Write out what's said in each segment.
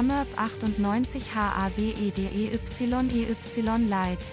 Summerp 98 HAWEDEYEY Light.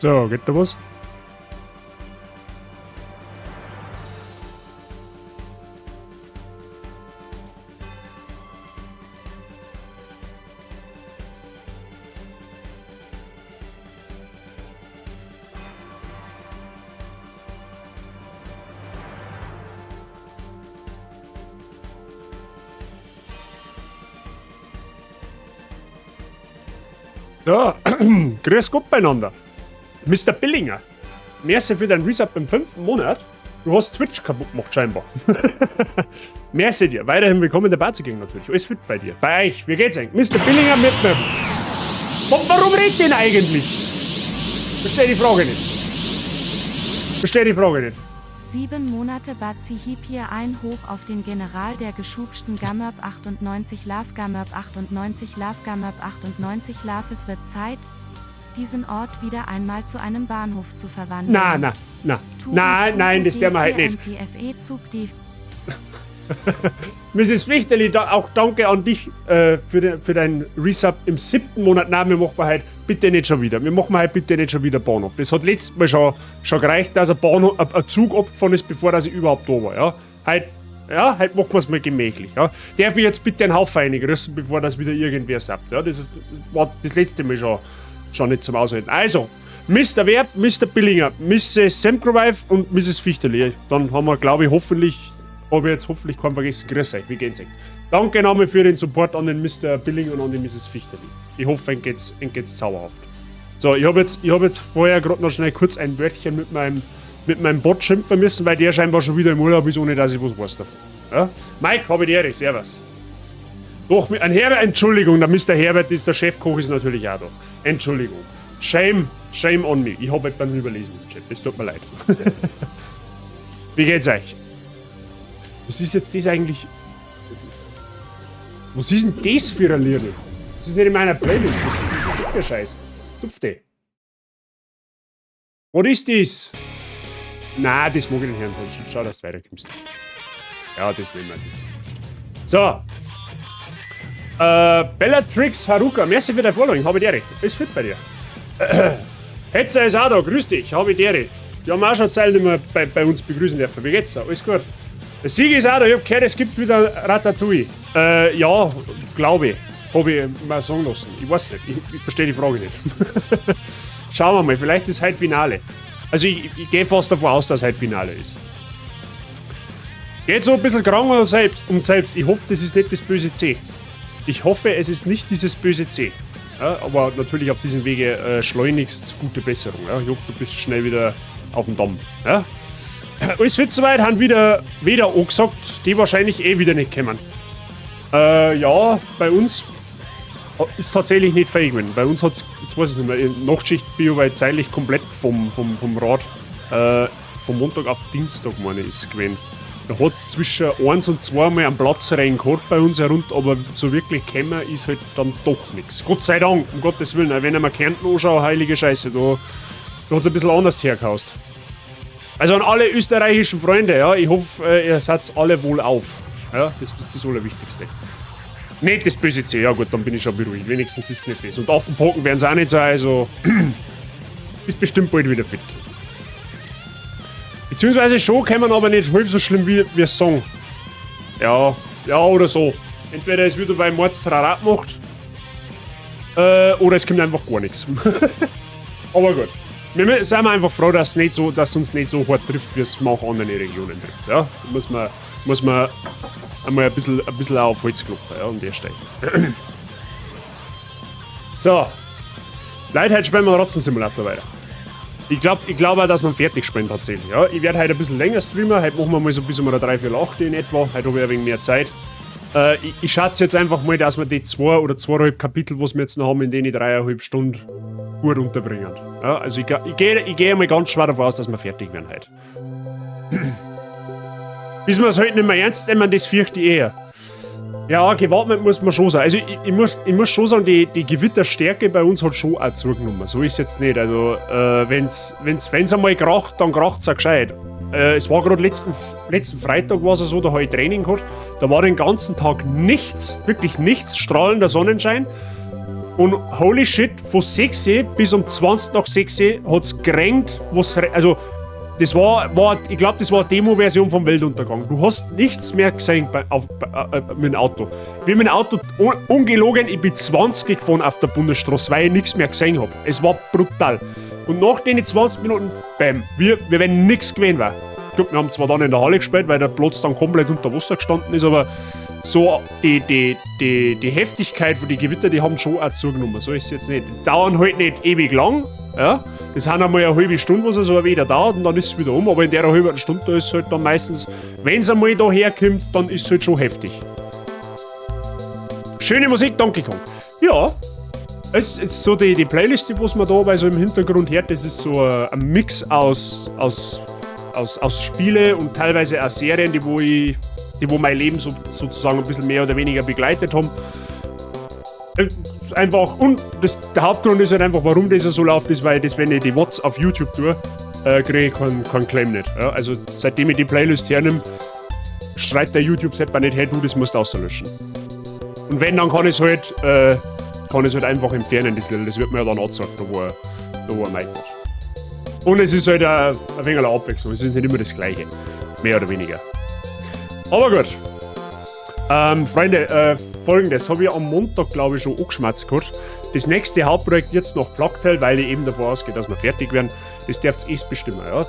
So, geht da was? Ja, grüß Gott beieinander. Mr. Billinger, merci für dein Resub im 5. Monat. Du hast Twitch kaputt gemacht, scheinbar. Merci dir. Weiterhin willkommen in der Bazi Gang natürlich. Alles fit bei dir. Bei euch. Wie geht's eigentlich? Mr. Billinger mit mir. Warum redet denn eigentlich? Verstehe die Frage nicht. Verstehe die Frage nicht. 7 Monate Bazi hieb hier ein Hoch auf den General der geschubsten Gammerb 98 Love Gammerb 98 Love Gammerb 98 Love. Es wird Zeit, diesen Ort wieder einmal zu einem Bahnhof zu verwandeln. Na, na, na. Tuben Nein, nein, das werden wir halt nicht. MPFE Zug D. Mrs. Fichterli, da, auch danke an dich für deinen Resub im 7. Monat. Nein, wir machen halt bitte nicht schon wieder. Wir machen halt bitte nicht schon wieder Bahnhof. Das hat letztes Mal schon gereicht, dass ein Zug abgefahren ist, bevor dass ich überhaupt da war. Ja? Heute, ja, heute machen wir's mal gemächlich. Ja? Darf ich jetzt bitte einen Haufen reingrüßen, bevor das wieder irgendwer sagt. Ja? Das war das letzte Mal schon nicht zum Aushalten. Also, Mister Werb, Mister Billinger, Misses Semgrowife und Misses Fichterli. Dann haben wir, glaube ich, hoffentlich... Hab ich jetzt hoffentlich keinen vergessen. Grüß euch, wie geht's euch? Danke nochmal für den Support an den Mister Billing und an die Misses Fichterli. Ich hoffe, euch geht's zauberhaft. So, ich hab jetzt vorher grad noch schnell kurz ein Wörtchen mit meinem Bot schimpfen müssen, weil der scheinbar schon wieder im Urlaub ist, ohne dass ich was weiß davon. Ja? Mike, hab ich die Ehre, servus. Doch, ein Herbert, Entschuldigung, der Mister Herbert ist der Chefkoch, ist natürlich auch da. Entschuldigung. Shame, shame on me. Ich hab halt beim Überlesen im Chat, es tut mir leid. Wie geht's euch? Was ist jetzt das eigentlich? Was ist denn das für ein Lied? Das ist nicht in meiner Playlist. Was ist denn das für Scheiß? Zupf die. Was ist das? Na, das mag ich nicht hören. Schau, dass du weiterkommst. Ja, das nehmen wir. Das. So. Bellatrix Haruka, merci für dein Following. Hab ich dir. Ist fit bei dir. Hetzer ist auch da. Grüß dich. Hab ich dir. Die haben auch schon Zeit nicht mehr bei uns begrüßen dürfen. Wie geht's da? Alles gut. Der Sigi ist auch da. Ich hab gehört, es gibt wieder Ratatouille. Ja, glaube ich. Hab ich mal sagen lassen. Ich weiß nicht. Ich verstehe die Frage nicht. Schauen wir mal. Vielleicht ist heute Finale. Also ich gehe fast davon aus, dass heute Finale ist. Geht so ein bisschen krank und selbst. Und selbst. Ich hoffe, das ist nicht das böse C. Ich hoffe, es ist nicht dieses böse C. Ja, aber natürlich auf diesem Wege schleunigst gute Besserung. Ja. Ich hoffe, du bist schnell wieder auf dem Damm. Ja. Alles wird soweit, haben wieder angesagt, die wahrscheinlich eh wieder nicht kommen. Ja, bei uns ist tatsächlich nicht fähig gewesen. Bei uns hat's, jetzt weiß ich nicht mehr, in Nachtschicht bin ich weil zeitlich komplett vom Rad, vom Montag auf Dienstag, meine ich, ist gewesen. Da hat's zwischen 1 und 2 mal einen Platz reingehauen bei uns herunter, aber so wirklich gekommen ist halt dann doch nix. Gott sei Dank, um Gottes Willen, auch wenn ich mir Kärnten anschaue, heilige Scheiße, da hat's ein bisschen anders hergehaust. Also an alle österreichischen Freunde, ja, ich hoffe, ihr seid alle wohl auf. Ja, das ist das Allerwichtigste. Nicht das böse C, ja gut, dann bin ich schon beruhigt. Wenigstens ist es nicht das. Und Affenpocken werden es auch nicht sein, also ist bestimmt bald wieder fit. Beziehungsweise schon kann man aber nicht halb so schlimm wie es sagen. Ja, ja oder so. Entweder es wird bei Mords Trarat gemacht, oder es kommt einfach gar nichts. Aber gut. Wir sind einfach froh, dass es nicht so, dass uns nicht so hart trifft, wie es manche andere Regionen trifft. Ja? Da muss man einmal ein bisschen auf Holz klopfen, ja, an der Stelle. So. Leute, heute spielen wir Ratzensimulator weiter. Ich glaub auch, dass wir fertig spielen tatsächlich. Ja? Ich werd heute ein bisschen länger streamen. Heute machen wir mal so bis um dreiviertel acht in etwa. Heute hab ich ein wenig mehr Zeit. Ich schätze jetzt einfach mal, dass wir die 2 oder zweieinhalb Kapitel, was wir jetzt noch haben, in denen dreieinhalb Stunden gut unterbringen. Ja, also ich geh mal ganz schwer davon aus, dass wir fertig werden heute. Bis wir es halt nicht mehr ernst nehmen, das fürchte ich eher. Ja, gewappnet muss man schon sein. Also ich muss schon sagen, die Gewitterstärke bei uns hat schon auch zugenommen. So ist es jetzt nicht. Also wenn's einmal kracht, dann kracht's auch gescheit. Es war grad letzten Freitag war's ja so, da hab ich Training gehabt. Da war den ganzen Tag nichts, wirklich nichts, strahlender Sonnenschein. Und holy shit, von 6 bis um 20 nach 6 hat es geregnet, was, also das war ich glaube, das war eine Demo-Version vom Weltuntergang. Du hast nichts mehr gesehen mit dem Auto. Ich bin mit dem Auto, ungelogen, ich bin 20 gefahren auf der Bundesstraße, weil ich nichts mehr gesehen hab. Es war brutal. Und nach den 20 Minuten, bam, wir wenn nichts gewesen war. Gut, wir haben zwar dann in der Halle gespielt, weil der Platz dann komplett unter Wasser gestanden ist, aber so die Heftigkeit von den Gewitter, die haben schon auch zugenommen. So ist es jetzt nicht. Die dauern halt nicht ewig lang. Ja? Das sind einmal eine halbe Stunde, was es aber wieder dauert und dann ist es wieder um. Aber in der halben Stunde da ist es halt dann meistens, wenn es einmal da herkommt, dann ist es halt schon heftig. Schöne Musik, Donkey Kong. Ja, es ist so die Playlist, die was man da bei so im Hintergrund hört, das ist so ein Mix aus Spiele und teilweise auch Serien, die wo mein Leben sozusagen ein bisschen mehr oder weniger begleitet haben. Einfach, und der Hauptgrund ist halt einfach, warum das so läuft, ist, weil das, wenn ich die VODs auf YouTube tue, kriege ich keinen Claim nicht. Ja, also seitdem ich die Playlist hernehme, schreit der YouTube-Sepper nicht, hey du, das musst du auslöschen. Und wenn, dann kann ich's halt einfach entfernen, das Lied. Das wird mir ja dann angezeigt, da wo er meint. Und es ist halt ein wenig eine Abwechslung, es ist nicht immer das Gleiche. Mehr oder weniger. Aber gut. Freunde, folgendes habe ich am Montag, glaube ich, schon angeschmatzt gehabt. Das nächste Hauptprojekt jetzt nach Plague Tale, weil ich eben davon ausgehe, dass wir fertig werden, das dürft ihr bestimmen, ja.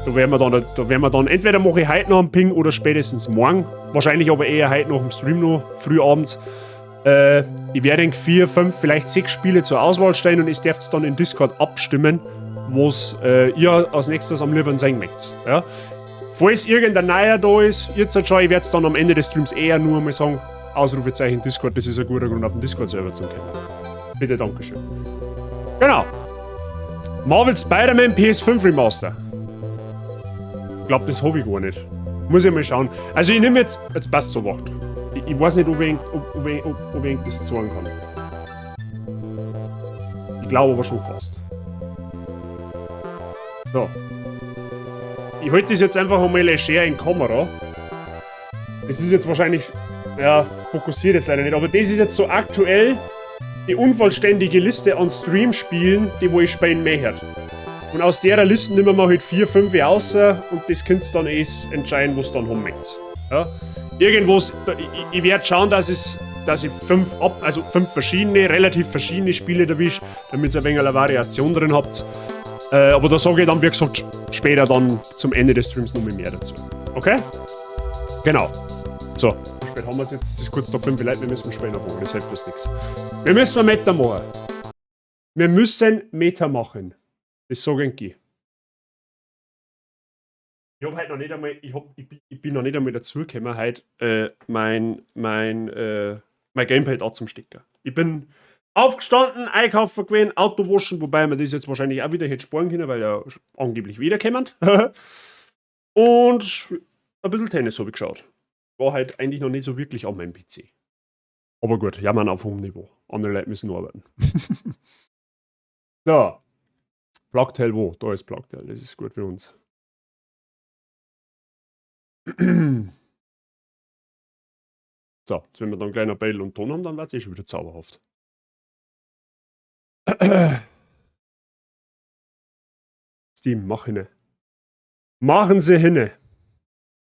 Da werden wir dann, entweder mache ich heute noch einen Ping oder spätestens morgen. Wahrscheinlich aber eher heute noch im Stream noch, früh abends. Ich werde vier, fünf, vielleicht sechs Spiele zur Auswahl stellen und es dürft dann in Discord abstimmen, was ihr als nächstes am liebsten sehen möchtet. Ja? Falls irgendein neuer da ist, jetzt halt schon, ich werde es dann am Ende des Streams eher nur mal sagen, Ausrufezeichen Discord, das ist ein guter Grund, auf den Discord-Server zu kommen. Bitte, Dankeschön. Genau. Marvel Spider-Man PS5 Remaster. Ich glaube, das habe ich gar nicht. Muss ich mal schauen. Also ich nehme jetzt, jetzt passt so, wacht. Ich weiß nicht, ob ich das zeigen kann. Ich glaube aber schon fast. So. Ich halte das jetzt einfach einmal leger in Kamera. Das ist jetzt wahrscheinlich, ja, fokussiert es leider nicht, aber das ist jetzt so aktuell die unvollständige Liste an Stream-Spielen, die wo ich spielen möchte. Und aus der Liste nehmen wir halt vier, fünf aus und das könnt ihr dann eh entscheiden, was dann haben möchtet. Ja? Irgendwas, ich werde schauen, dass ich fünf, ab, also fünf verschiedene, relativ verschiedene Spiele erwische, damit ihr ein wenig eine Variation drin habt. Aber da sage ich dann, wie gesagt, später dann zum Ende des Streams noch mehr dazu. Okay? Genau. So, wie spät haben wir es jetzt? Es ist kurz nach 5, Leute, wir müssen später anfangen, das hilft uns nichts. Wir müssen Meter machen. Wir müssen Meter machen. Das sage ich. Ich hab heute noch nicht einmal, ich, hab, ich bin noch nicht einmal dazugekommen, heute mein Gamepad anzustecken. Ich bin aufgestanden, einkaufen gewesen, Auto waschen, wobei man das jetzt wahrscheinlich auch wieder hätte sparen können, weil ja angeblich wiederkommt. Und ein bisschen Tennis habe ich geschaut. War halt eigentlich noch nicht so wirklich an meinem PC. Aber gut, jammern auf hohem Niveau. Andere Leute müssen arbeiten. So. Plague Tale wo? Da ist Plague Tale, das ist gut für uns. So, jetzt wenn wir dann gleich noch Bild und Ton haben, dann wird es eh schon wieder zauberhaft. Steam, mach hinne. Machen Sie hinne.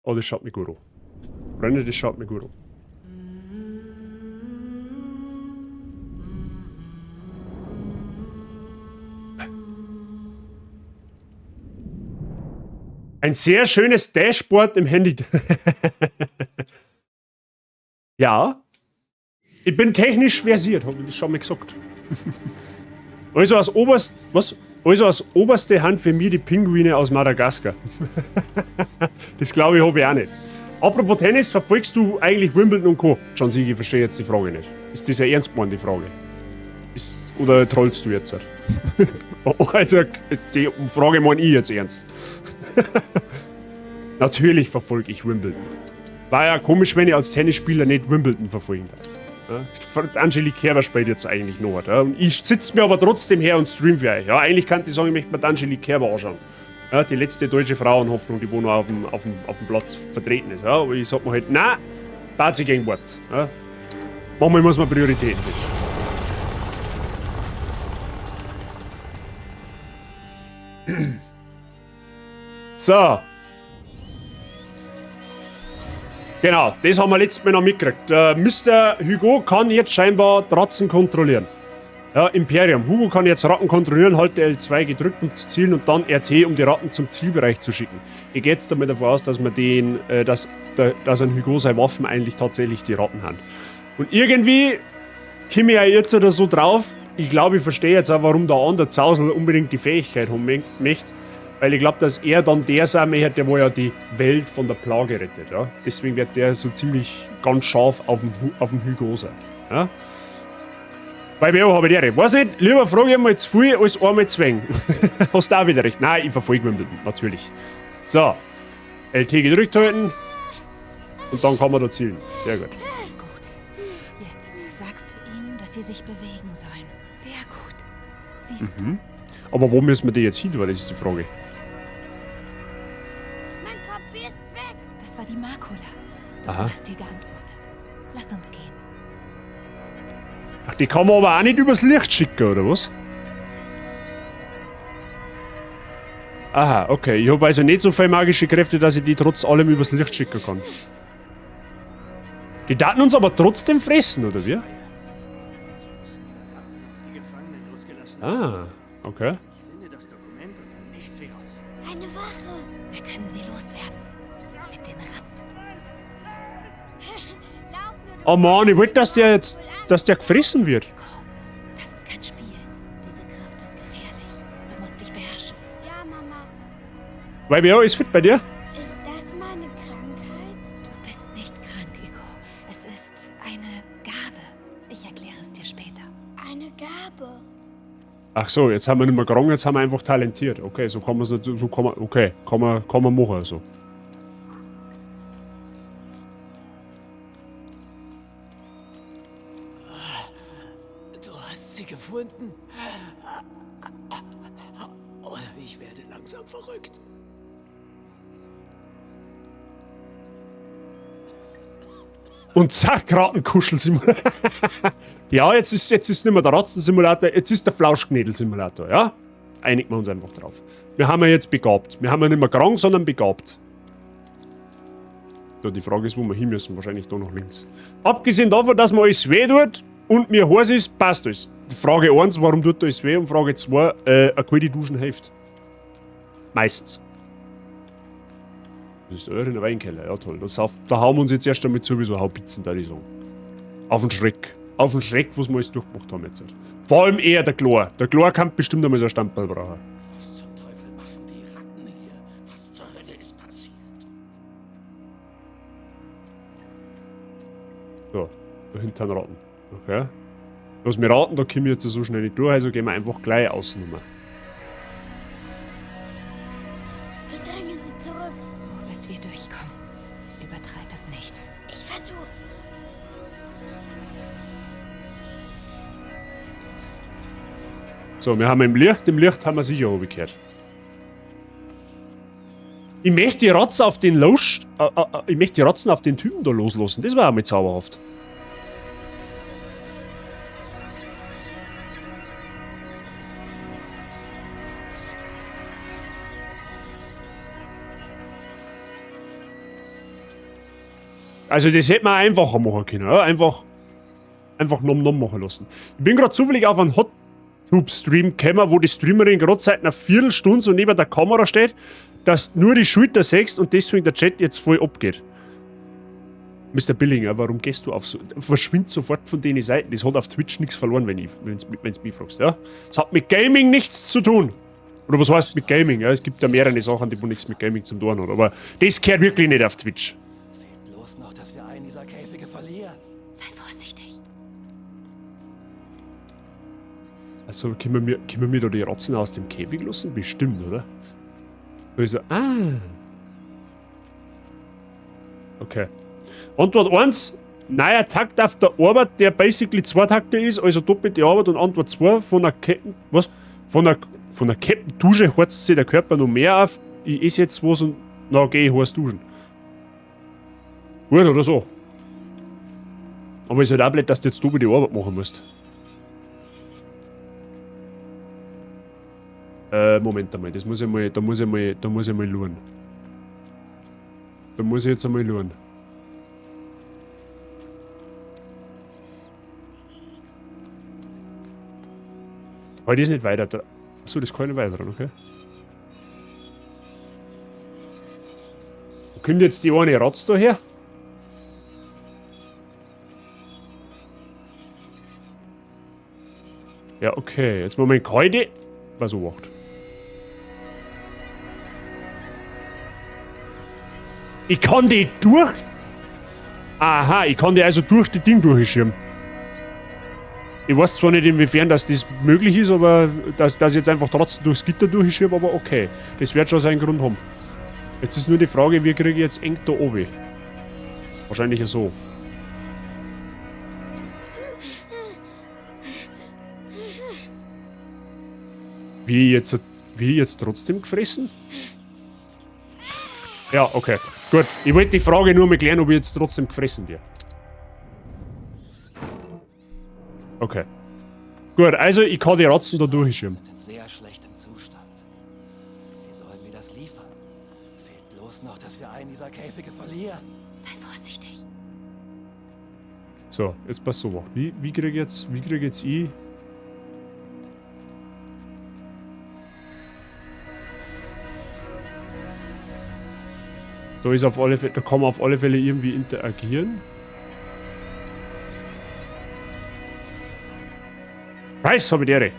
Oh, das schaut mir gut an. Freunde, das schaut mir gut an. Ein sehr schönes Dashboard im Handy. Ja. Ich bin technisch versiert, habe ich das schon mal gesagt. Also als oberst, was? Also als oberste Hand für mich die Pinguine aus Madagaskar. Das glaube ich, habe ich auch nicht. Apropos Tennis, verfolgst du eigentlich Wimbledon und Co.? John Sieg, ich verstehe jetzt die Frage nicht. Ist das eine ernst gemeinte Frage? Oder trollst du jetzt? Also, die Frage meine ich jetzt ernst. Natürlich verfolge ich Wimbledon. War ja komisch, wenn ich als Tennisspieler nicht Wimbledon verfolgen darf. Ja, Angelique Kerber spielt jetzt eigentlich noch. Ja, und ich sitze mir aber trotzdem her und stream für euch. Ja, eigentlich kann ich sagen, ich möchte mir Angelique Kerber anschauen. Ja, die letzte deutsche Frauenhoffnung, die wo noch auf dem Platz vertreten ist. Ja, aber ich sag mir halt, nein, Bazi gegen Wort. Ja. Manchmal muss man Prioritäten setzen. So. Genau, das haben wir letztes Mal noch mitgekriegt. Mr. Hugo kann jetzt scheinbar Ratzen kontrollieren. Ja, Imperium. Hugo kann jetzt Ratten kontrollieren, halte L2 gedrückt, um zu zielen und dann RT, um die Ratten zum Zielbereich zu schicken. Ich gehe jetzt damit davon aus, dass man den, dass, dass ein Hugo seine Waffen eigentlich tatsächlich die Ratten haben. Und irgendwie komme ich ja jetzt oder so drauf, ich glaube, ich verstehe jetzt auch, warum der andere Zausel unbedingt die Fähigkeit haben möchte. Weil ich glaube, dass er dann der sein möchte, der wo ja die Welt von der Plage rettet. Ja? Deswegen wird der so ziemlich ganz scharf auf dem Hugo sein. Ja? Bei mir habe ich die. Weiß nicht, lieber frage ich mal zu viel als einmal zu wenig. Hast du auch wieder recht. Nein, ich verfolge mich natürlich. So. LT gedrückt halten. Und dann kann man da zielen. Sehr gut. Das ist gut. Jetzt sagst du ihnen, dass sie sich bewegen sollen. Sehr gut. Siehst du? Aber wo müssen wir die jetzt hin, weil das ist die Frage. Mein Kopf ist weg. Das war die Makula. Doch Aha. du hast dir geantwortet. Lass uns gehen. Ach, die kann man aber auch nicht übers Licht schicken, oder was? Aha, okay. Ich habe also nicht so viele magische Kräfte, dass ich die trotz allem übers Licht schicken kann. Die daten uns aber trotzdem fressen, oder wie? Ah, okay. Eine Wache. Wir können sie loswerden. Mit den Ratten. Lauf nur, Oh Mann, ich wollte, dass der jetzt, dass der gefressen wird. Das ist kein Spiel. Diese Kraft ist gefährlich. Du musst dich beherrschen. Ja, Mama. Weil ja, ist fit bei dir? Ist das meine Krankheit? Du bist nicht krank, Hugo. Es ist eine Gabe. Ich erkläre es dir später. Eine Gabe. Ach so, jetzt haben wir nicht mehr krank, jetzt haben wir einfach talentiert. Okay, so kann man es nicht, so kann man, okay, kann man machen, so. Du hast sie gefunden? Oder ich werde langsam verrückt. Und zack, Rattenkuschelsimulator. Ja, jetzt ist nicht mehr der Ratzensimulator, jetzt ist der Flauschknädel-Simulator, ja? Einigen wir uns einfach drauf. Wir haben ja jetzt begabt. Wir haben ja nicht mehr krank, sondern begabt. So, die Frage ist, wo wir hin müssen. Wahrscheinlich da nach links. Abgesehen davon, dass mir alles weh tut und mir heiß ist, passt alles. Frage 1, warum tut alles weh? Und Frage 2, eine kalte Duschen hilft. Meistens. Das ist der in der Weinkeller, ja toll. Da hauen wir uns jetzt erst einmal sowieso Haubitzen, da ich sagen. Auf den Schreck. Auf den Schreck, was wir alles durchgemacht haben jetzt. Vor allem eher der Chlor. Der Chlor kann bestimmt einmal so einen Stammball brauchen. Was zum Teufel machen die Ratten hier? Was zur Hölle ist passiert? So, da hinten sind Ratten. Okay. Lass mich raten, da komme ich jetzt so schnell nicht durch, also gehen wir einfach gleich außen rum. Ich dränge sie zurück. Bis wir durchkommen. Übertreib es nicht. Ich versuch's. So, wir haben im Licht haben wir sicher runtergekehrt. Ich möchte die Ratzen auf den Los, ich möchte die Ratzen auf den Typen da loslassen. Das war auch mal zauberhaft. Also das hätte man einfacher machen können, oder? Einfach nom nom machen lassen. Ich bin grad zufällig auf einen Hot Tub Stream gekommen, wo die Streamerin grad seit einer Viertelstunde so neben der Kamera steht, dass nur die Schulter siehst und deswegen der Chat jetzt voll abgeht. Mister Billinger, warum gehst du auf so... Verschwind sofort von den Seiten. Das hat auf Twitch nichts verloren, wenn's mich fragst. Ja? Das hat mit Gaming nichts zu tun. Oder was heißt mit Gaming? Ja, es gibt ja mehrere Sachen, die wo nichts mit Gaming zu tun haben. Aber das gehört wirklich nicht auf Twitch. Fehlt bloß noch, dass wir einen dieser Käfige verlieren. Sei vorsichtig. Also, können wir mir da die Ratzen aus dem Käfig lassen? Bestimmt, oder? Also, ah. Okay. Antwort 1. Neuer Takt auf der Arbeit, der basically 2 Takte ist, also doppelte Arbeit. Und Antwort 2, von einer Ketten, was? Von einer, von einer Kettendusche heizt sich der Körper noch mehr auf. Ich esse jetzt was und na, geh ich heiß duschen. Gut, oder so. Aber ist halt auch blöd, dass du jetzt doppelte Arbeit machen musst. Moment einmal, das muss ich mal, da muss ich mal, da muss ich mal schauen. Da muss ich jetzt einmal schauen. Heute ist nicht weiter. Achso, das kann ich nicht weiter, okay. Wo kommt jetzt die eine Ratz da her? Ja, okay. Jetzt Moment, heute. Was macht? Ich kann die durch. Aha, ich kann die also durch die Ding durchschirmen. Ich weiß zwar nicht, inwiefern dass das möglich ist, aber dass ich jetzt einfach trotzdem durchs Gitter durchschiebe, aber okay. Das wird schon seinen Grund haben. Jetzt ist nur die Frage, wie kriege ich jetzt eng da oben? Wahrscheinlich ja so. Wie jetzt trotzdem gefressen? Ja, okay. Gut. Ich wollte die Frage nur mal klären, ob ich jetzt trotzdem gefressen werde. Okay. Gut, also ich kann die Ratzen da durchschieben. Sind in sehr schlechtem Zustand. Wie sollen wir das liefern? Fehlt bloß noch, dass wir einen dieser Käfige verlieren. Sei vorsichtig. So, jetzt pass so. Wie krieg ich jetzt, wie krieg jetzt ich... Da ist auf alle Fälle, da kann man auf alle Fälle irgendwie interagieren. Preis hab ich die Ehre.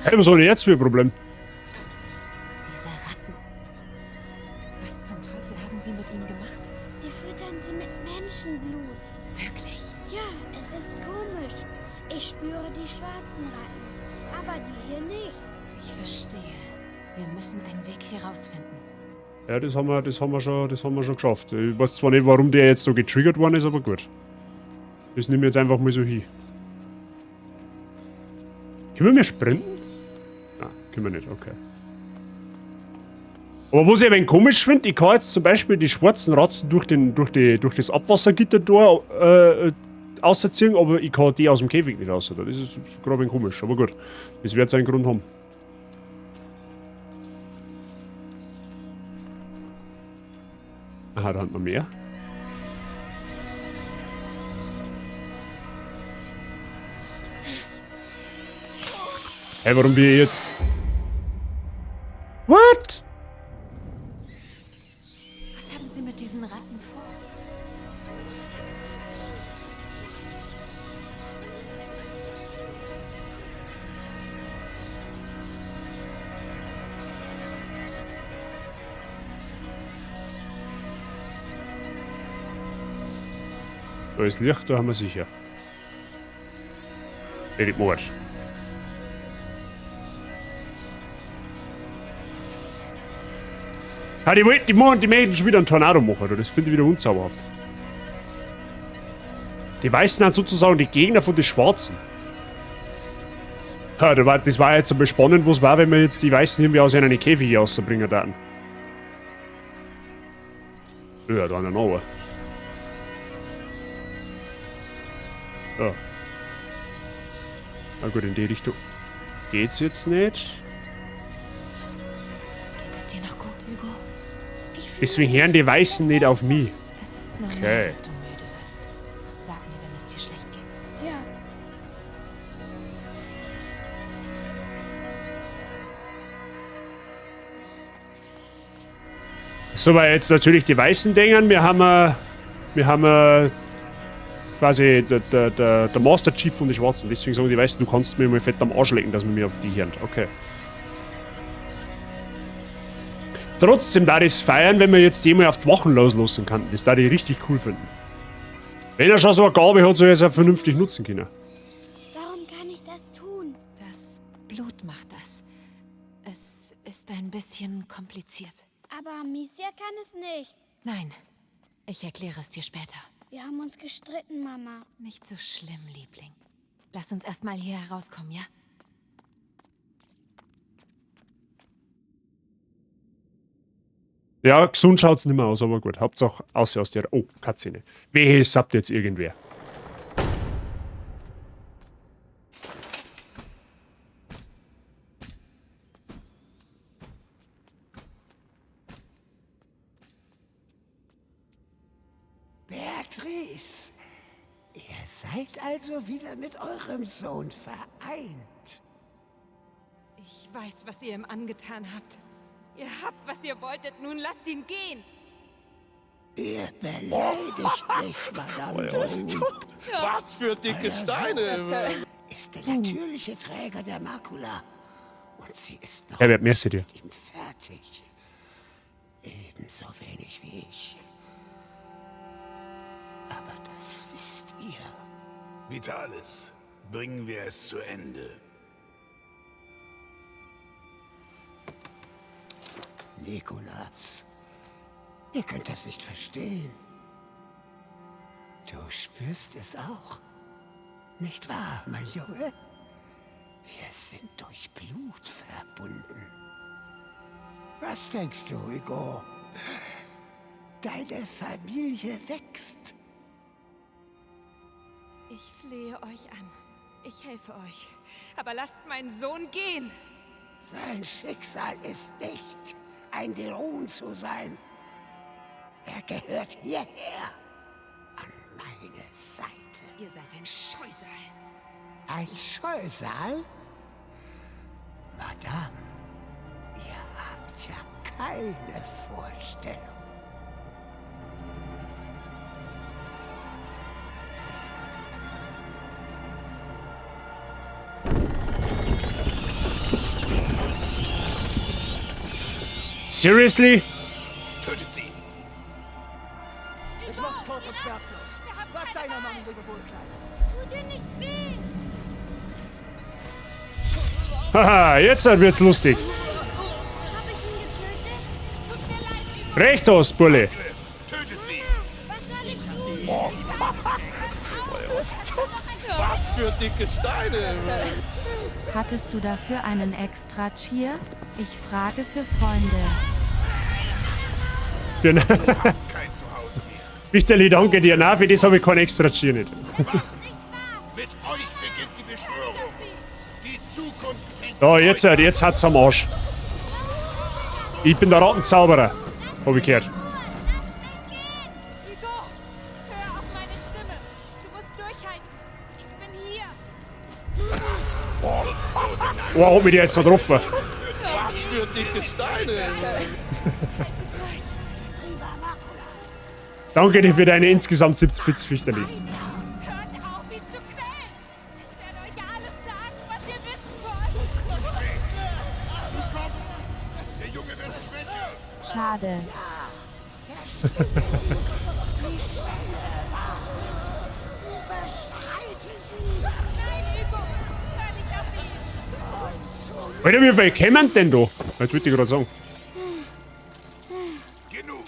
Hey, was hab ich jetzt für ein Problem? Diese Ratten. Was zum Teufel haben sie mit ihnen gemacht? Sie füttern sie mit Menschenblut. Wirklich? Ja, es ist komisch. Ich spüre die schwarzen Ratten, aber die hier nicht. Ich verstehe. Wir müssen einen Weg hier rausfinden. Ja, das haben wir schon geschafft. Ich weiß zwar nicht, warum der jetzt so getriggert worden ist, aber gut. Das nehmen wir jetzt einfach mal so hin. Können wir sprinten? Ah, können wir nicht, okay. Aber was ich ein wenig komisch finde, ich kann jetzt zum Beispiel die schwarzen Ratzen durch das Abwassergitter da ausziehen, aber ich kann die aus dem Käfig nicht raus. Das ist gerade ein wenig komisch, aber gut. Das wird seinen Grund haben. Aha, da hat man mehr. Hey, warum bin ich jetzt? What? Was haben Sie mit diesen Ratten vor? Da ist Licht, da haben wir sicher. Erik Mord. Ha, die wollten, die machen, die möchten schon wieder einen Tornado machen, oder? Das finde ich wieder unzauberhaft. Die Weißen sind sozusagen die Gegner von den Schwarzen. Ha, das war jetzt einmal spannend, was war, wenn wir jetzt die Weißen irgendwie aus einem Käfig hier rausbringen würden. Ja, da haben wir noch einen. Ja. Na gut, in die Richtung geht's jetzt nicht. Geht es dir noch gut, Hugo? Deswegen hören die Weißen nicht auf mich. Es ist normal, Okay. dass du müde wirst. Sag mir, wenn es dir schlecht geht. Ja. So, weil jetzt natürlich die Weißen denken, wir haben quasi der Master Chief von den Schwarzen. Deswegen sagen die Weißen, du kannst mir mal fett am Arsch lecken, dass wir mir auf die hören. Okay. Trotzdem da das feiern, wenn wir jetzt die mal auf die Wachen loslassen könnten. Das da die richtig cool finden. Wenn er schon so eine Gabe hat, soll er es auch vernünftig nutzen können. Warum kann ich das tun? Das Blut macht das. Es ist ein bisschen kompliziert. Aber Amicia kann es nicht. Nein, ich erkläre es dir später. Wir haben uns gestritten, Mama. Nicht so schlimm, Liebling. Lass uns erstmal hier herauskommen, ja? Ja, gesund schaut's nicht mehr aus, aber gut. Hauptsache außer aus der. Oh, Cutscene. Wehe, es sappt jetzt irgendwer. Beatrice, ihr seid also wieder mit eurem Sohn vereint. Ich weiß, was ihr ihm angetan habt. Ihr habt, was ihr wolltet. Nun lasst ihn gehen. Ihr beleidigt mich, Madame de Roux. Was für dicke Steine! Ist der natürliche Träger der Makula. Und sie ist noch Herbert, merci dir. mit ihm fertig. Ebenso wenig wie ich. Aber das wisst ihr. Vitalis, bringen wir es zu Ende. Nikolas, ihr könnt das nicht verstehen. Du spürst es auch. Nicht wahr, mein Junge? Wir sind durch Blut verbunden. Was denkst du, Hugo? Deine Familie wächst. Ich flehe euch an. Ich helfe euch. Aber lasst meinen Sohn gehen. Sein Schicksal ist nicht, ein Derun zu sein. Er gehört hierher, an meine Seite. Ihr seid ein Scheusal. Ein Scheusal? Madame, ihr habt ja keine Vorstellung. Seriously? Tötet sie! Ich mach's kurz und schmerzlos. Sag deiner Mami, lebe wohl, Kleiner. Tut dir nicht weh. Haha, jetzt wird's lustig. Hab ich ihn getötet? Tut mir leid, Hugo. Recht aus, Bulle. Tötet sie! Was soll ich tun? Was für dicke Steine! Hattest du dafür einen extra Cheer? Ich frage für Freunde. Den Du hast kein Zuhause mehr. Wichterli, danke dir. Na, für das habe ich kein extra Cheer nicht. Mit euch beginnt die Beschwörung. Die Zukunft hängt Da, jetzt, jetzt hat's am Arsch. Ich bin der Rattenzauberer. Hab ich gehört. Hugo, hör auf meine Stimme. Du musst durchhalten. Ich bin hier. Oh, hat mich der jetzt noch getroffen. Was für dicke Steine! Danke dir für deine insgesamt 70 Bits, Fichterli. Hört auf, ihn zu quälen. Ich werde euch alles sagen, was ihr wissen wollt. Kommt! Der Junge wird schwächer! Schade. Nein, Hugo, hör nicht auf ihn. Alter, wie viel kämen denn da? Das wollte ich gerade sagen. Genug!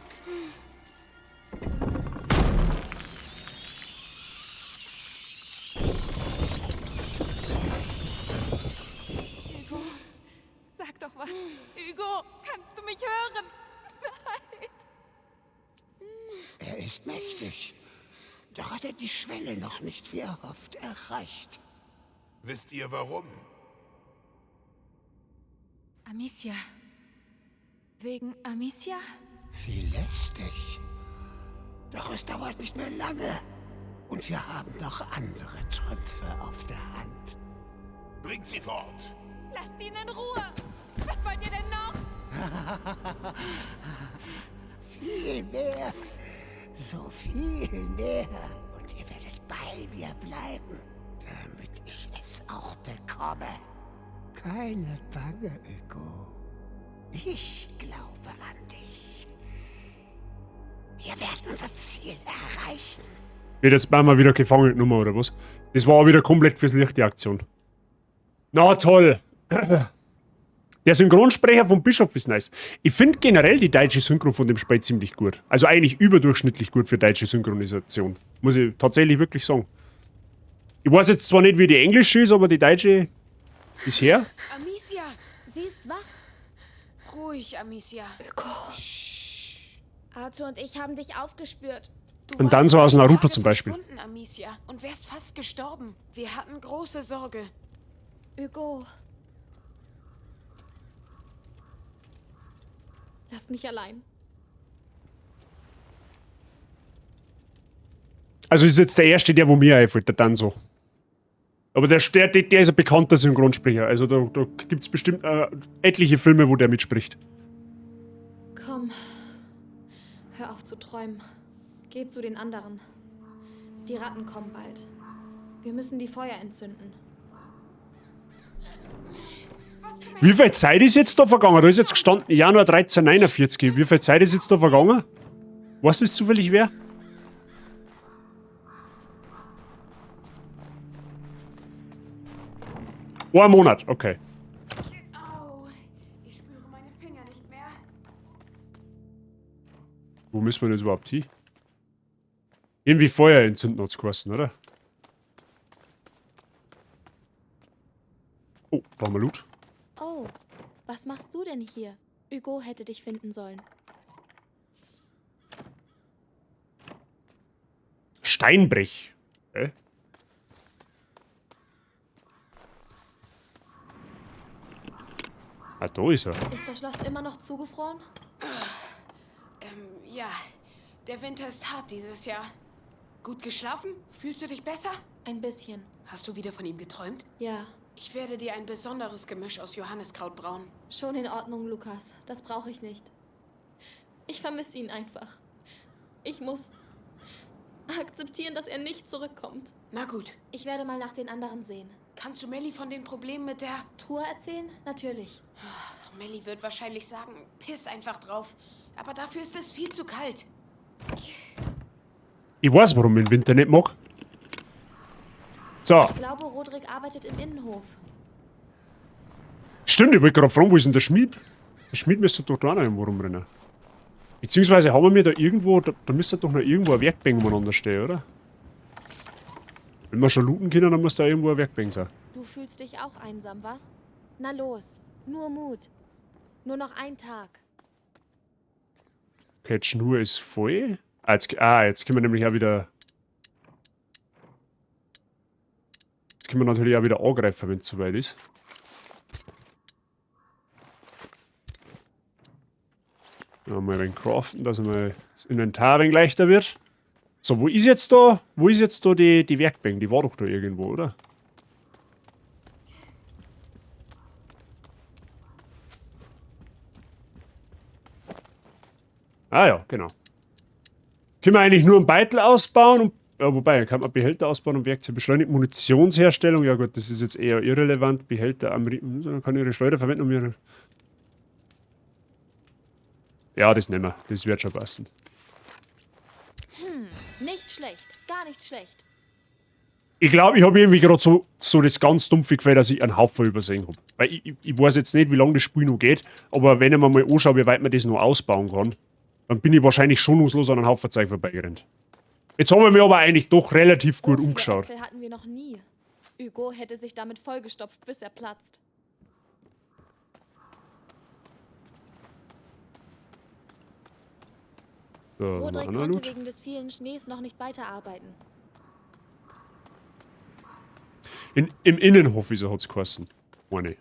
Hugo, sag doch was. Hugo, kannst du mich hören? Nein. Er ist mächtig. Doch hat er die Schwelle noch nicht wie erhofft erreicht. Wisst ihr warum? Amicia. Wegen Amicia? Wie lästig. Doch es dauert nicht mehr lange. Und wir haben noch andere Trümpfe auf der Hand. Bringt sie fort! Lasst ihn in Ruhe. Was wollt ihr denn noch? Viel mehr. So viel mehr. Und ihr werdet bei mir bleiben, damit ich es auch bekomme. Keine Bange, Hugo. Ich glaube an dich. Wir werden unser Ziel erreichen. Wird jetzt mal wieder gefangen genommen, oder was? Das war auch wieder komplett fürs Licht, die Aktion. Na toll. Der Synchronsprecher vom Bischof ist nice. Ich finde generell die deutsche Synchro von dem Spiel ziemlich gut. Also eigentlich überdurchschnittlich gut für deutsche Synchronisation. Muss ich tatsächlich wirklich sagen. Ich weiß jetzt zwar nicht, wie die englische ist, aber die deutsche bisher. Amicia! Sie ist wach. Ruhig, Amicia. Arthur und ich haben dich aufgespürt. Du Und dann warst so aus drei Naruto Tage zum Beispiel. verschwunden, Amicia, und wärst fast gestorben. Wir hatten große Sorge. Hugo. Lasst mich allein. Also ist jetzt der erste, der wo mir einfällt, der Danzo. Aber der ist ein bekannter Synchronsprecher. Also da gibt es bestimmt etliche Filme, wo der mitspricht. Komm. Hör auf zu träumen. Geh zu den anderen. Die Ratten kommen bald. Wir müssen die Feuer entzünden. Wie viel Zeit ist jetzt da vergangen? Da ist jetzt gestanden Januar 1349. Wie viel Zeit ist jetzt da vergangen? Weiß das zufällig wer? Ein Monat, okay. Au, ich spüre meine Finger nicht mehr. Wo müssen wir denn jetzt überhaupt hin? Irgendwie Feuer entzünden hat's geheißen, oder? Oh, da haben wir Loot. Oh, was machst du denn hier? Hugo hätte dich finden sollen. Steinbrech. Okay. Ah, da ist er. Ist das Schloss immer noch zugefroren? Ja. Der Winter ist hart dieses Jahr. Gut geschlafen? Fühlst du dich besser? Ein bisschen. Hast du wieder von ihm geträumt? Ja. Ich werde dir ein besonderes Gemisch aus Johanniskraut brauen. Schon in Ordnung, Lukas. Das brauche ich nicht. Ich vermisse ihn einfach. Ich muss akzeptieren, dass er nicht zurückkommt. Na gut. Ich werde mal nach den anderen sehen. Kannst du Melly von den Problemen mit der Truhe erzählen? Natürlich. Ach, Melly wird wahrscheinlich sagen, piss einfach drauf. Aber dafür ist es viel zu kalt. Ich weiß, warum ich den Winter nicht mag. So. Ich glaube, Rodrik arbeitet im Innenhof. Stimmt, ich wollte gerade fragen, wo ist denn der Schmied? Der Schmied müsste doch da auch noch irgendwo rumrennen. Beziehungsweise haben wir mir da irgendwo, da müsste doch noch irgendwo ein Werkbank umeinander stehen, oder? Wenn wir schon looten können, dann muss da irgendwo ein Werkbank sein. Du fühlst dich auch einsam, was? Na los, nur Mut. Nur noch ein Tag. Okay, die Schnur ist voll. Ah, jetzt können wir nämlich auch wieder... Jetzt können wir natürlich auch wieder angreifen, wenn es soweit ist. Ja, mal ein wenig craften, dass mal das Inventar ein wenig leichter wird. So, wo ist jetzt da? Wo ist jetzt da die Werkbank? Die war doch da irgendwo, oder? Ah ja, genau. Können wir eigentlich nur einen Beitel ausbauen und, ja, wobei, kann man Behälter ausbauen und Werkzeug beschleunigt. Munitionsherstellung, ja gut, das ist jetzt eher irrelevant. Behälter am kann ihre Schleuder verwenden, um ihre... Ja, das nehmen wir. Das wird schon passen. Nicht schlecht. Gar nicht schlecht. Ich glaube, ich habe irgendwie gerade so das ganz dumpfe Gefühl, dass ich einen Haufen übersehen hab. Weil ich weiß jetzt nicht, wie lange das Spiel noch geht, aber wenn ich mir mal anschaue, wie weit man das noch ausbauen kann, dann bin ich wahrscheinlich schonungslos an einem Haufen Zeug vorbeigerannt. Jetzt haben wir mir aber eigentlich doch relativ gut So viele umgeschaut. Äpfel hatten wir noch nie. Hugo hätte sich damit vollgestopft, bis er platzt. So, Rodrik noch konnte wegen des vielen Schnees noch nicht weiterarbeiten. Im Innenhof ist er, hat's geheißen. Meine ich.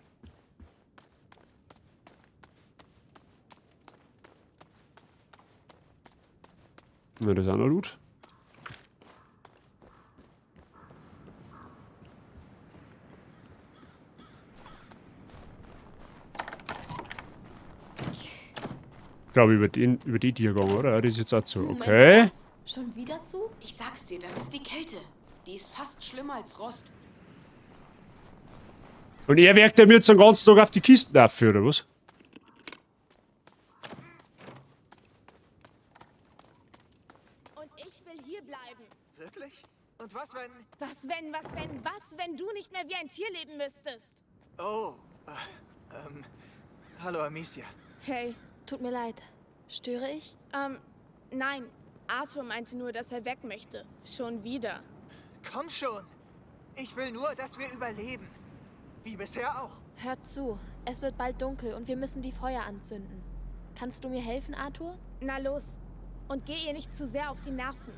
Na, das ist auch noch Loot. Ich glaube, über die Tür gegangen, oder? Ja, das ist jetzt auch zu. Moment, Okay. was? Schon wieder zu? Ich sag's dir, das ist die Kälte. Die ist fast schlimmer als Rost. Und er werkt mir jetzt den ganzen Tag auf die Kisten auf, oder was? Und ich will hier bleiben. Wirklich? Und was, wenn... Was wenn, was wenn, was, wenn du nicht mehr wie ein Tier leben müsstest? Oh, hallo Amicia. Hey. Tut mir leid. Störe ich? Nein. Arthur meinte nur, dass er weg möchte. Schon wieder. Komm schon. Ich will nur, dass wir überleben. Wie bisher auch. Hört zu. Es wird bald dunkel und wir müssen die Feuer anzünden. Kannst du mir helfen, Arthur? Na los. Und geh ihr nicht zu sehr auf die Nerven.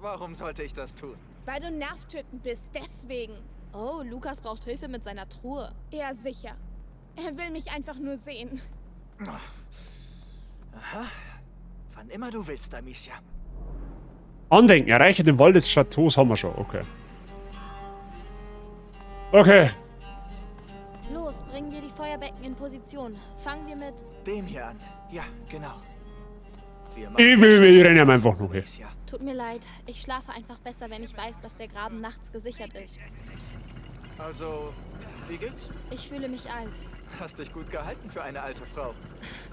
Warum sollte ich das tun? Weil du nervtötend bist, deswegen. Oh, Lukas braucht Hilfe mit seiner Truhe. Ja, sicher. Er will mich einfach nur sehen. Aha. Wann immer du willst, Amicia. Andenken, erreiche den Wall des Chateaus haben wir schon, okay. Okay. Los, bringen wir die Feuerbecken in Position. Fangen wir mit... Dem hier an. Ja, genau. Wir Ich renne einfach noch her. Tut mir leid, ich schlafe einfach besser, wenn ich weiß, dass der Graben nachts gesichert ist. Also, wie geht's? Ich fühle mich alt. Hast dich gut gehalten für eine alte Frau.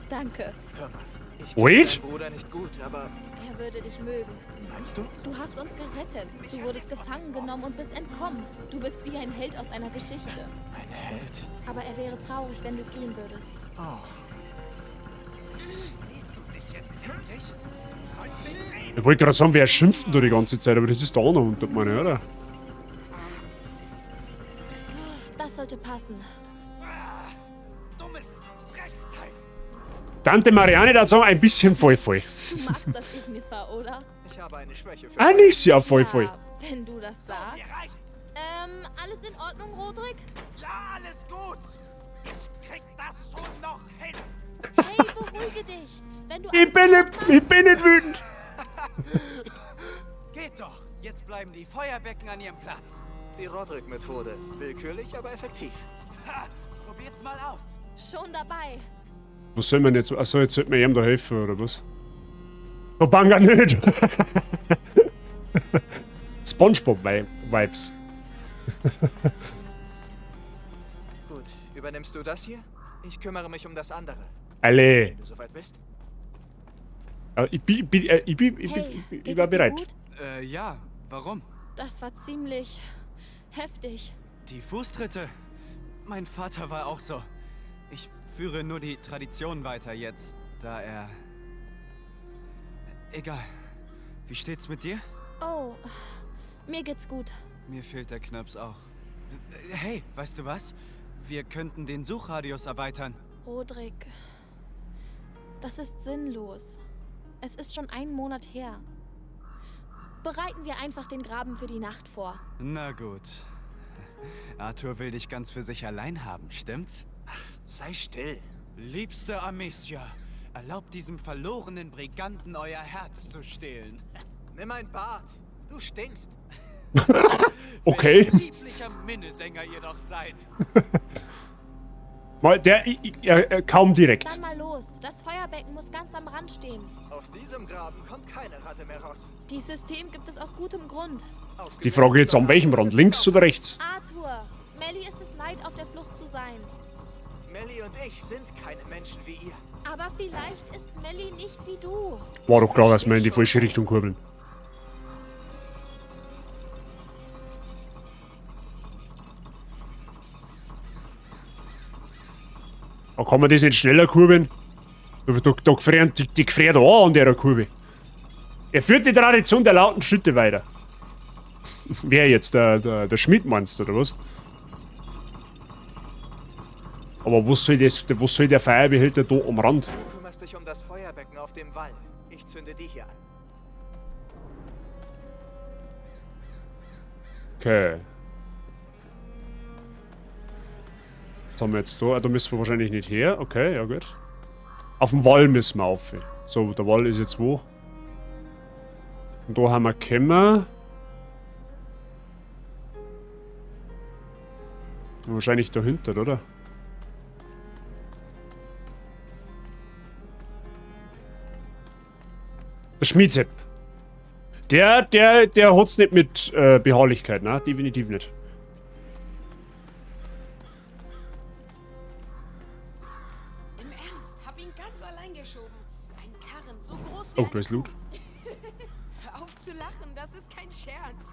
Danke. Hör mal, ich kenne Wait. deinen Bruder nicht gut, aber Er würde dich mögen. meinst du? Du hast uns gerettet. Du wurdest gefangen genommen und bist entkommen. Du bist wie ein Held aus einer Geschichte. Ein Held? Aber er wäre traurig, wenn du gehen würdest. Oh. Ich wollte gerade sagen, wer schimpft denn da die ganze Zeit, aber das ist der andere unter meine, oder? Das sollte passen. Dummes Drecksteil. Tante Marianne da sagen, ein bisschen voll voll. Du magst das Ignifer, oder? Ich habe eine Schwäche für Ah, nicht sehr voll voll. Ja, wenn du das sagst. Alles in Ordnung, Rodrik? Ja, alles gut. Ich krieg das schon noch hin. Hey, beruhige dich. Wenn du Ich bin nicht wütend. Geht doch. Jetzt bleiben die Feuerbecken an ihrem Platz. Die Rodrik-Methode. Willkürlich, aber effektiv. Ha, probiert's mal aus. Schon dabei. Was soll man jetzt? Achso, jetzt sollte man ihm da helfen, oder was? Oh, Banga nicht! Spongebob-Vibes. Gut, übernimmst du das hier? Ich kümmere mich um das andere. Alle. Wenn du soweit bist. Ich war bereit. Ja, warum? Das war ziemlich heftig. Die Fußtritte. Mein Vater war auch so. Ich führe nur die Tradition weiter jetzt, da er... Egal. Wie steht's mit dir? Oh, mir geht's gut. Mir fehlt der Knirps auch. Hey, weißt du was? Wir könnten den Suchradius erweitern. Rodrik, das ist sinnlos. Es ist schon einen Monat her. Bereiten wir einfach den Graben für die Nacht vor. Na gut. Arthur will dich ganz für sich allein haben, stimmt's? Ach, sei still. Liebste Amicia, erlaubt diesem verlorenen Briganten euer Herz zu stehlen. Nimm ein Bad. Du stinkst. Okay. Welch lieblicher Minnesänger ihr doch seid. Mal, der, kaum direkt. Dann mal los. Das Feuerbecken muss ganz am Rand stehen. Aus diesem Graben kommt keine Ratte mehr raus. Dieses System gibt es aus gutem Grund. Die Frage jetzt, an welchem Rand? Links oder rechts? Arthur, Melly ist es leid, auf der Flucht zu sein. Melly und ich sind keine Menschen wie ihr. Aber vielleicht ist Melly nicht wie du. War doch klar, dass wir in die falsche Richtung kurbeln. Da kann man das nicht schneller kurbeln? Da gefrieren, die gefriert auch an der Kurve. Er führt die Tradition der lauten Schritte weiter. Wer jetzt? Der Schmied meinst du, oder was? Aber was soll das, was soll der Feuerbehälter da am Rand? Du kümmerst dich um das Feuerbecken auf dem Wall. Ich zünde die hier an. Okay. Was haben wir jetzt da? Ah, da müssen wir wahrscheinlich nicht her. Okay, ja gut. Auf dem Wall müssen wir auf. So, der Wall ist jetzt wo? Und da haben wir Kämmer. Wahrscheinlich dahinter, oder? Der Schmiedsepp. Der hat's nicht mit Beharrlichkeit, ne? Definitiv nicht. Im Ernst, hab ihn ganz allein geschoben. Ein Karren so groß wie Oh, da ist Loot. Hör auf zu lachen, das ist kein Scherz.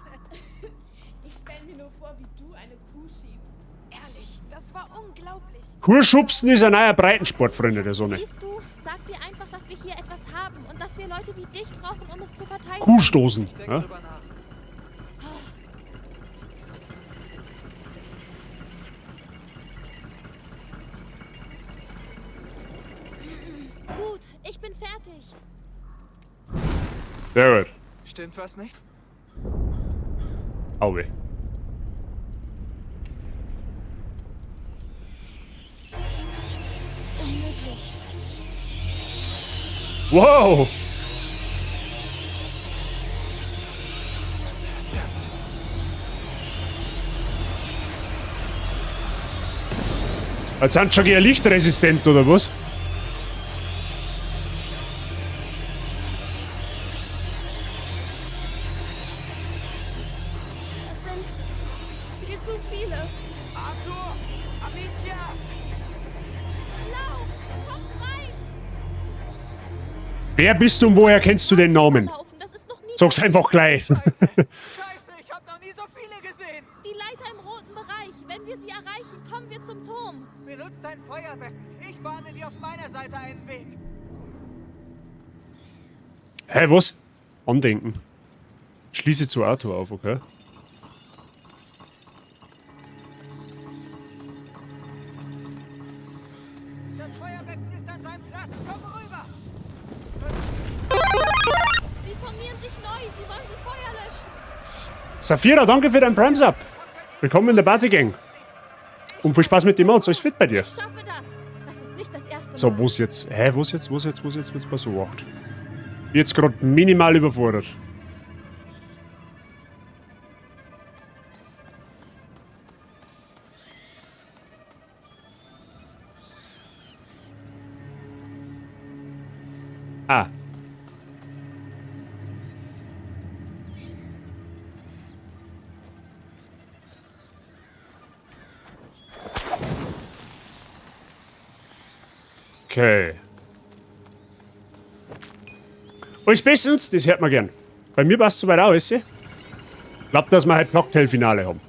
Ich stell mir nur vor, wie du eine Kuh schiebst. Ehrlich, das war unglaublich. Kuhschubsen ist ein neuer Breitensport, Freunde der Sonne. Siehst du, sag dir einfach, dass wir hier etwas haben und dass wir Leute wie dich brauchen, um es zu verteidigen. Kuhstoßen. Ja? Gut, ich bin fertig. Sehr gut. Stimmt was nicht? Auwe. Unmöglich. Wow! Jetzt sind schon eher lichtresistent, oder was? Das sind viel zu viele. Arthur! Amicia! Lauf! Kommt rein! Wer bist du und woher kennst du den Namen? Sag's einfach gleich. Scheiße, ich hab noch nie so viele gesehen. Die Leiter im roten Bereich. Wenn wir sie erreichen, kommen wir zum Turm. Benutzt dein Feuerbecken. Ich bahne dir auf meiner Seite einen Weg. Hä, was? Andenken. Schließe zu Arthur auf, okay? Das Feuerbecken ist an seinem Platz. Komm rüber. Sie formieren sich neu. Sie wollen die Feuer löschen. Saphira, danke für dein Prime-Sub. Willkommen in der Bazi-Gang. Und viel Spaß mit dem Mods. Alles fit bei dir. Ich schaffe das. Das ist nicht das erste Mal. So, wo's jetzt? Hä, wo's jetzt? Wo's jetzt? Wo's jetzt? Wo's jetzt? So 8. Jetzt gerade minimal überfordert. Ah. Okay. Alles bestens, das hört man gern. Bei mir passt soweit auch alles. Ich glaub, dass wir heute Cocktail-Finale haben.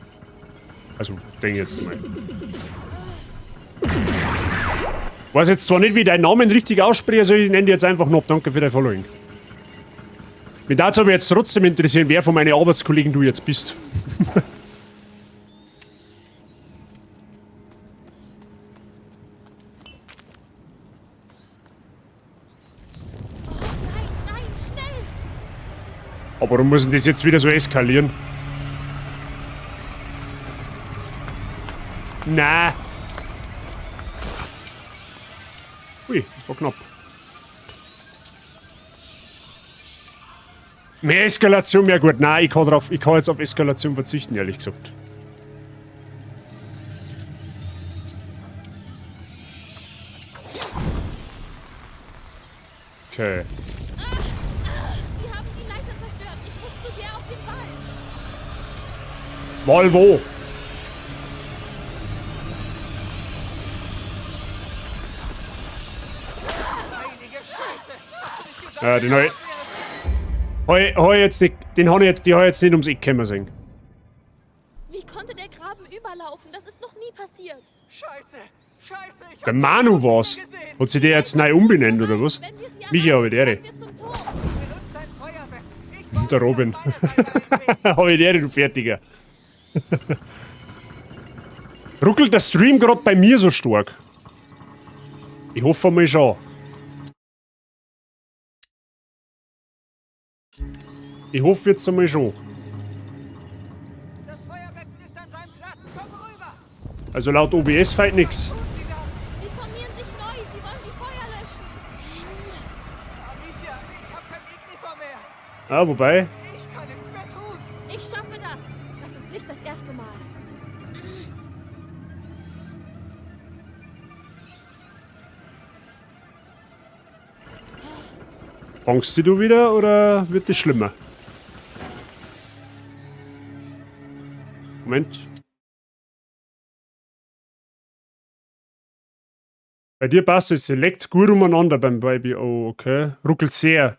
Also, denke ich jetzt mal. Weiß jetzt zwar nicht, wie ich deinen Namen richtig ausspreche, also ich nenne dich jetzt einfach noch. Danke für dein Following. Mich würde aber jetzt trotzdem interessieren, wer von meinen Arbeitskollegen du jetzt bist. Aber warum muss denn das jetzt wieder so eskalieren? Na. Ui, das war knapp. Mehr Eskalation, mehr gut. Nein, ich kann jetzt auf Eskalation verzichten, ehrlich gesagt. Okay. Sie haben die Leiter zerstört. Ich muss zu der auf dem Wall. Wall wo? Ja, den hab ich, hab ich, hab ich jetzt nicht, den hab ich jetzt, die hab ich jetzt nicht ums Eck kommen sehen. Wie konnte der Graben überlaufen? Das ist noch nie passiert. Scheiße! Scheiße! Ich Der Manu war's. Hat sich der jetzt neu umbenannt, oder was? Michi, hab ich die Ehre. Und der Robin. Hab ich die Ehre, du Fertiger. Ruckelt der Stream grad bei mir so stark? Ich hoffe mal schon. Ich hoffe jetzt einmal schon. Also laut OBS fällt nix. Sie formieren sich neu. Sie wollen die Feuer löschen. Amicia, ich hab kein Ignifer mehr. Ah, wobei. Ich kann nichts mehr tun. Ich schaffe das. Das ist nicht das erste Mal. Fangst du wieder oder wird das schlimmer? Moment. Bei dir passt es, es leckt gut umeinander beim Baby. Oh, okay. Ruckelt sehr.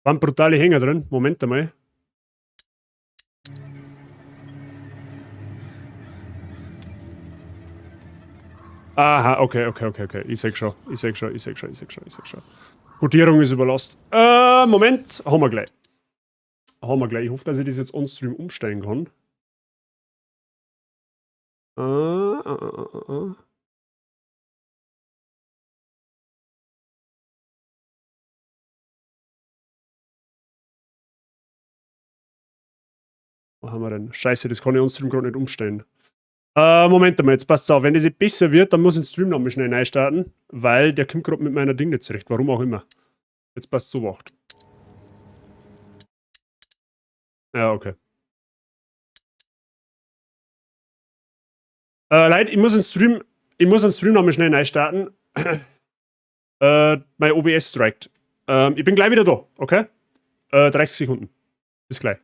Waren brutale Hänger drin. Moment einmal. Aha, okay, okay, okay, okay. Ich seh schon, ich seh schon, ich seh schon, ich seh schon, ich seh schon. Kodierung ist überlastet. Moment, haben wir gleich. Haben wir gleich. Ich hoffe, dass ich das jetzt on-stream umstellen kann. Wo haben wir denn? Scheiße, das kann ich on Stream gerade nicht umstellen. Moment einmal, jetzt passt's auf. Wenn das nicht besser wird, dann muss ich den Stream nochmal schnell neu starten, weil der kommt gerade mit meiner Ding nicht zurecht. Warum auch immer. Jetzt passt so wacht. Ja, okay. Leute, ich muss den Stream nochmal schnell neu starten. Mein OBS strikt. Ich bin gleich wieder da, okay? 30 Sekunden. Bis gleich.